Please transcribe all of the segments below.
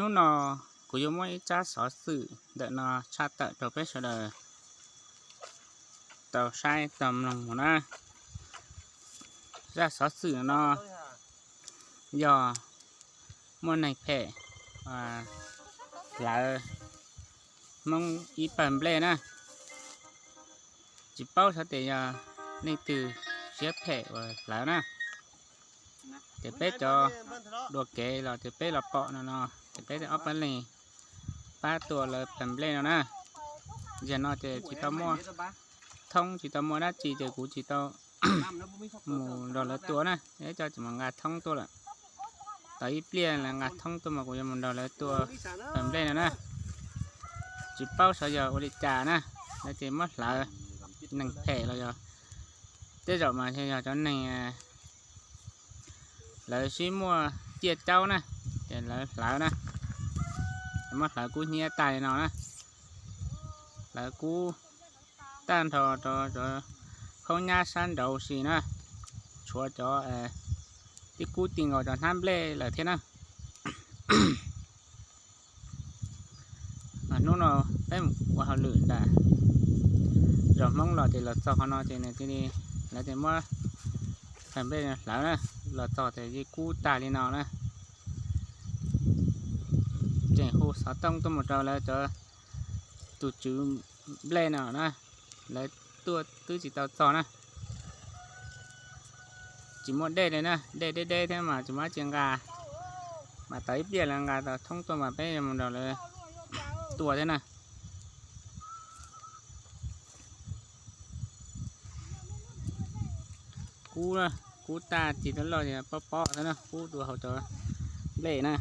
Hnub no kuv yuav muab ib tsab xov xwm ntawm no tshaj tawm rau peb sawv daws tau saib tau mloog mus na. Zaj xov xwm no yog muaj neeg phem hlawv Hmoob ib pawg nplej na. Tsis paub xyov tias yog leej twg siab phem uas hlawv na. Ces peb cov dua kev los ces peb los pom no no, ces peb ob peb leeg pab tua lawv pawg nplej no na. Yog no ces tsis tau muaj thoob tsis tau muaj dab tsi ces kuv tsis tau mus nrog lawv tua na, ib co tsis mus nqa thoob tuaj lawm. Tau ib pliag lawv nqa thoob tuaj mas kuv yuav mus nrog lawv tua pawg nplej no na. Tsis paub xyov yog ua li cas na, lawv ces muab hlawv, neeg phem los yog tej zaum mas yog cov neeg lawv sib muaj ciaj caub na, ces lawv hlawv na, muab hlawv kub hnyiab tag li no na. Hlawv kub tag nrho rau cov khaub nyab sab nraud si na, tshuav cov tib kub ti nkaus cov hnab nplej lawm thiab na. Hnub no peb mus ua hauj lwm nram zos Hmoob los ces los txog qhov no ces nws cia li, lawv tias muab pawg nplej hlawv na, los txog ces yeej kub tag li no na. Tseem hu xov tooj tuaj mus rau lawv cov tus tswv nplej no na, lawv tuaj twb tsis tau txog na. Tsis muaj dej li na, dej deb deb thiab mas tsis muaj dab tsi nqa, mas tau ib pliag lawv nqa tau thoob tuaj mas peb yuav mus nrog lawv tua thiab na. Kub, kub tag ci tau loj pob pob thiab na, kub dua hauv cov nplej na.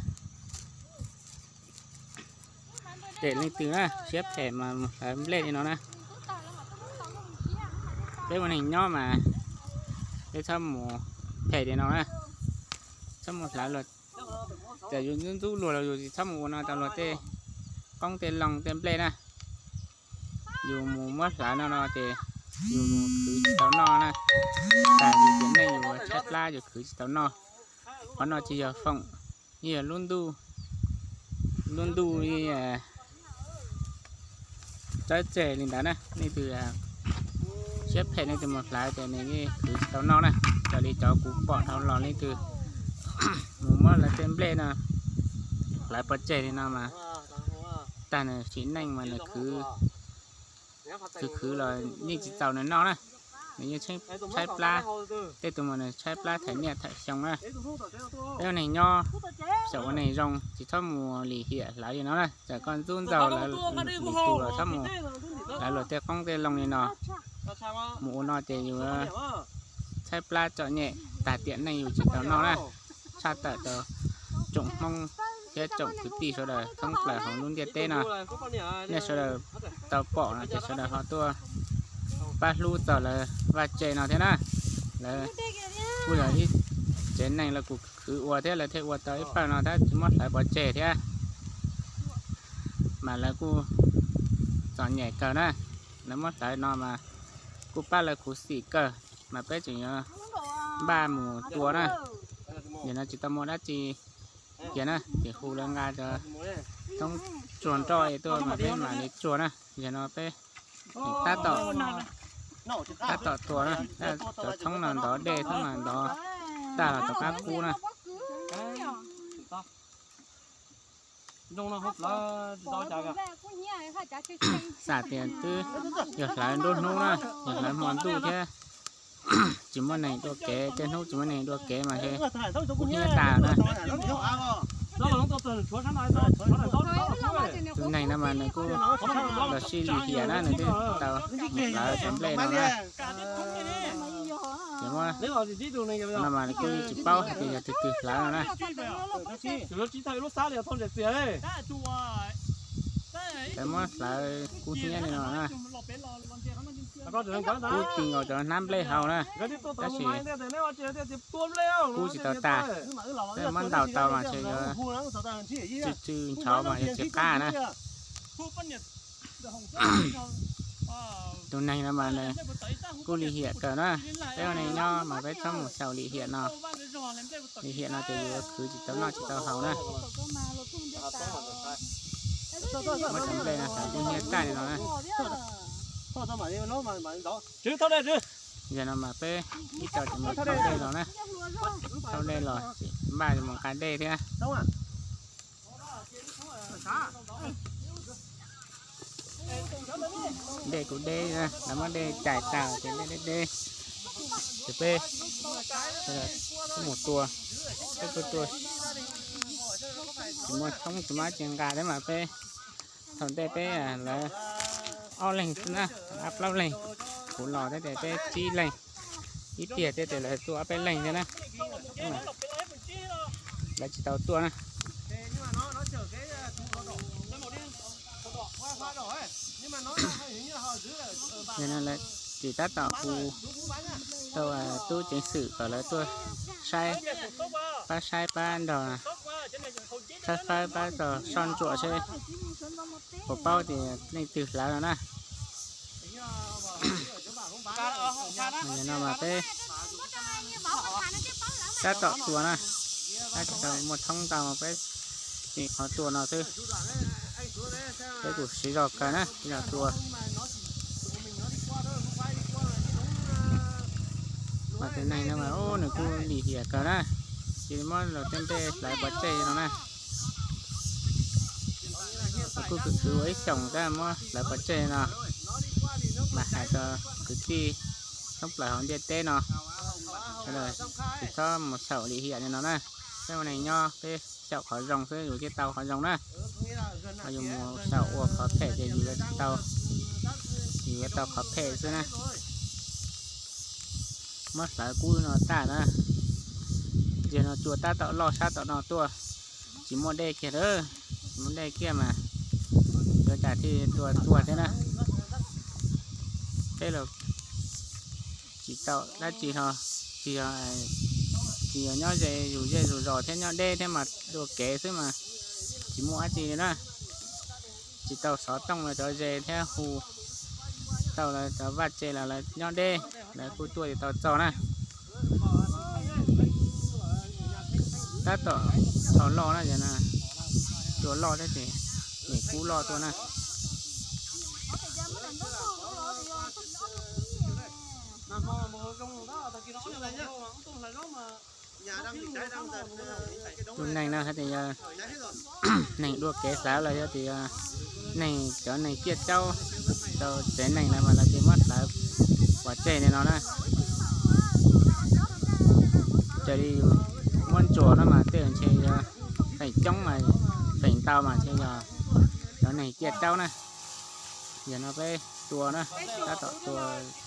Ces leej twg na siab phem mas mus hlawv nplej li no na. Peb ua neeg nyob mas peb txhob mus phem li no na, txhob mus hlawv luag, txawm yus ntxub ntxub luag los yus tsis txhob mus ua no rau luag tej qoob tej loo tej nplej na. Yus mus muab hlawv no no ces yus khwv tsis tau noj na, tas yus tiam neej yus tshaib plab yus khwv tsis tau noj. Qhov no tsis yog foom, yog lub ntuj, lub ntuj txawb tseg li ntawd na. Leej twg siab phem leej twg mus hlawv ces nws yeej khwv tsis tau noj na. Raws li cov kuv pom dhau los leej twg mus muab lawv tej nplej no hlawv pov tseg li no mas tag nws sim neej mas nws khwv, khwv khwv los yeej tsis txaus nws noj na, nws yeej tshaib plab. Tej tus mas nws tshaib plab thaiv niaj thaiv xyoo na. Peb ua neeg nyob, xyaum ua neeg zoo tsis txhob mus lim hiam hlawv li no na. Txawm koj ntxub ntxaug lawv lwm tus los txhob mus hlawv luag tej qoob tej loo li no. Mus ua no ces yus tshaib plab txom nyem tag tiam neej yus tsis tau noj na. Tshaj tawm rau tsoom Hmoob thiab tsoom kwv tij sawv daws thoob plaws hauv lub ntiaj teb no, nej sawv daws tau pom no ces sawv daws ho tuaj pab hlub txog lawv vaj tse no thiab na. Lawv kuj yog ib tsev neeg lawv kuj khwv ua thiab lawv thiaj ua tau ib pawg no thiab tsis muab hlawv pov tseg thiab. Mas lawv kuj txom nyem kawg na, lawv muab hlawv no mas kuj pab lawv khuv xim kawg, mas peb tseem yuav npaj mus tua na. Yog no tsis tau muaj dab tsi kiag na, ces hu lawv nqa cov thoob tsuag nroj tuaj mas peb mam li tsuag na. Yog no peb tab tom, tab tom tua na, cov thoob no ntov dej thoob no ntov tag los rov qab kub na. Xam tias twb yog hlawv nruab hnub na, yog hlawv hmo ntuj thiab tsis muaj neeg dua kev, tej hnub tsis muaj neeg dua kev mas kub hnyiab tas na. Tus neeg no mas nws kuj los sib lim hiam na, nws twb tau hlawv cov nplej no na. Ces muab no mas kuj yeej tsis paub hais tias yog tus twg hlawv no na. Lawv muab hlawv kub hnyiab li no na. Kub ti nkaus cov hnab nplej hauv na. Tab sis kub tsis tau tas, muab ntaus tau mas ces yuav tsw tsw nchov mas yuav tsis qab na. Tus neeg no mas nws kuj lim hiam kawg na. Peb ua neeg nyob mas peb txhob mus xyaum lim hiam no. Lim hiam no ces yus khwv tsis tau noj tsis tau haus na. Muab cov nplej no xav kub hnyiab tag li no na. Yog no mas peb ib co ces mus thauj dej los na. Thauj dej los ces npaj mus nqa dej thiab. Dej kuj deb, lawv muab dej cais tag ces dej deb deb. Ces peb mus tua, peb tuaj tua. Tsis muaj tshoob tsis muaj dab tsi nqa thiab mas peb thaum ntej peb lawv ob leeg xwb na, ob plaub leeg. Kuv los thiab ces peb tsib leeg, ib tiag thiab ces lawv tuaj ob peb leeg thiab na. Lawv tsis tau tuaj na. Yog no lawv tsis tab tom hu tau tub ceev xwm kom lawv tuaj saib, pab saib pab nrog, pab saib pab tog soj ntsuam seb puas paub tias leej twg hlawv no na. Yog no mas peb tab tom tua na, tab tsis tau muaj tshoob tau mas peb tsim qhov tua no xwb. Peb kuj siv zog kawg na, siv zog tua. Mas tus neeg no mas nws kuj lim hiam kawg na, cia li muab luag tej nplej hlawv pov tseg no na. Kuj khwv khwv ua ib xyoos tab muab hlawv pov tseg no. Mas hais rau kwv tij thoob plaws hauv ntiaj teb no, sawv daws tsis txhob mus xyaum lim hiam li no na. Peb ua neeg nyob peb xyaum qhov zoo xwb yus thiaj tau qhov zoo na. Ho yus mus xyaum ua qhov phem ces yus yuav tsis tau, yus yuav tau qhov phem xwb na. Muab hlawv kub no tag na. Ntsia no cua tab tom loj sab tom no tuaj, tsis muaj dej kiag lawm, tsis muaj dej kiag mas yuav cas thiaj tua tuag thiab na. Peb los tsis tau dab tsi ho, tsis yog, tsis yog nyob ze zus zej zus zos thiab nyob deb thiab mas dua kev xwb mas tsis muaj dab tsi li na. Tsis tau xov tooj los cov ze thiab hu tau lawv cov vaj tse los lawv nyob deb, lawv kuj tuaj tsis tau txog na. Tab tom tho loj na, tua loj thiab ces nim kub loj tuaj na. Tus neeg no hais tias yog neeg dua kev hlawv los yog tias yog neeg, cov neeg ciaj caub rau tsev neeg lawm mas lawv thiaj muab hlawv pov tseg li no na. Raws li yus muab ntsuas no mas tej ntshe yog feem coob mas feem ntau mas ntshe yog cov neeg ciaj caub na. Yog no peb tua na, tab tom tua,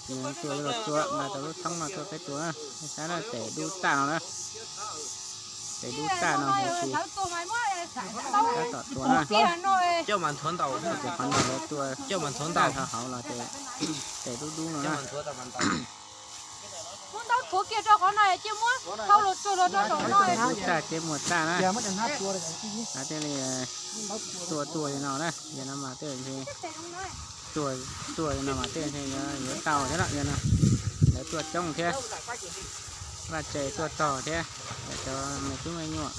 tua tua tua nqa tau lub thoob no tuaj peb tua na. Saib na, tes dub tag no na, tes dub tag no huv si. Tab tom tua na. Ces qhov no lawv tua tag rau hauv los ces tes dub dub no na. Tes dub tag ces muag tag na. Lawv thiaj li tua tua li no na. Yog no mas tej ntshe tua tua li no mas tej ntshe yuav tau thiab no, yog no lawv tuaj coob thiab. Vaj tse tuaj tog thiab, cov me tub me nyuam,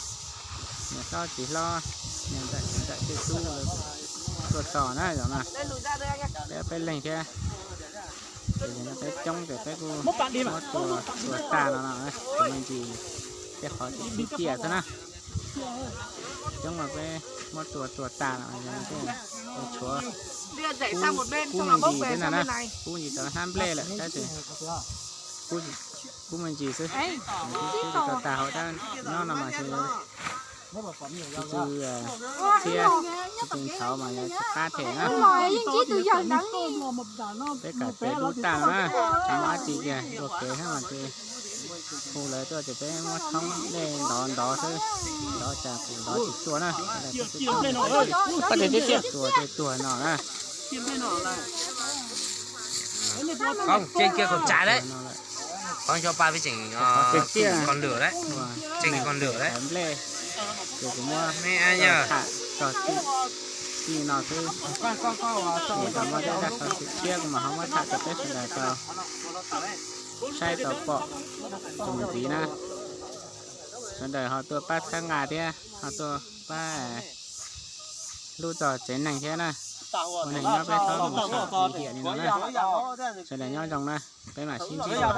niam hlob txiv hlob, niam ntxawm txiv ntxawm tej tub tuaj tog na, zaum no peb peb leeg thiab. Ces yog no peb coob ces peb kuj muab tua tua tag no no, kuv me ntsis tej qhov tsis ciaj xwb na. Coob mas peb muab tua tua tag no, yog no tej tshuav kub me ntsis xwb no na, kub ntsis cov hnab nplej lawm tab sis kub me ntsis xwb. Kub tsis tau tag hauv tab nyob no mas ntshe tus tshiab tus txhauv mas yuav tsis qab them na. Peb kam tes dub tag no na, tsis muaj dab tsi kiag, dua kev thiab mas ces hu lawv tuaj ces peb muab thoob dej ntov ntov xwb, ntov cas kuv ntov tsis tuaj na. Tua tej tuag no na. Qhov tseem kiag kom tsav lawm, qhov xyov pa peb tseem qhov lwm lawm, tseem qhov lwm lawm. Nplej ces kuv muab tham txog txij no xwb. Kuv muaj tej dab xov xwm tshiab kuv mam ho muab tham rau peb sawv daws tau saib tau pom tus ntxiv na. Sawv daws ho tuaj pab txhawb nqa thiab ho tuaj pab Hlub txog tsev neeg thiab na. Ua neeg nyob peb txhob mus tham lim hiam li no na. Sawv daws nyob zoo na, peb mam sib ntsib dua.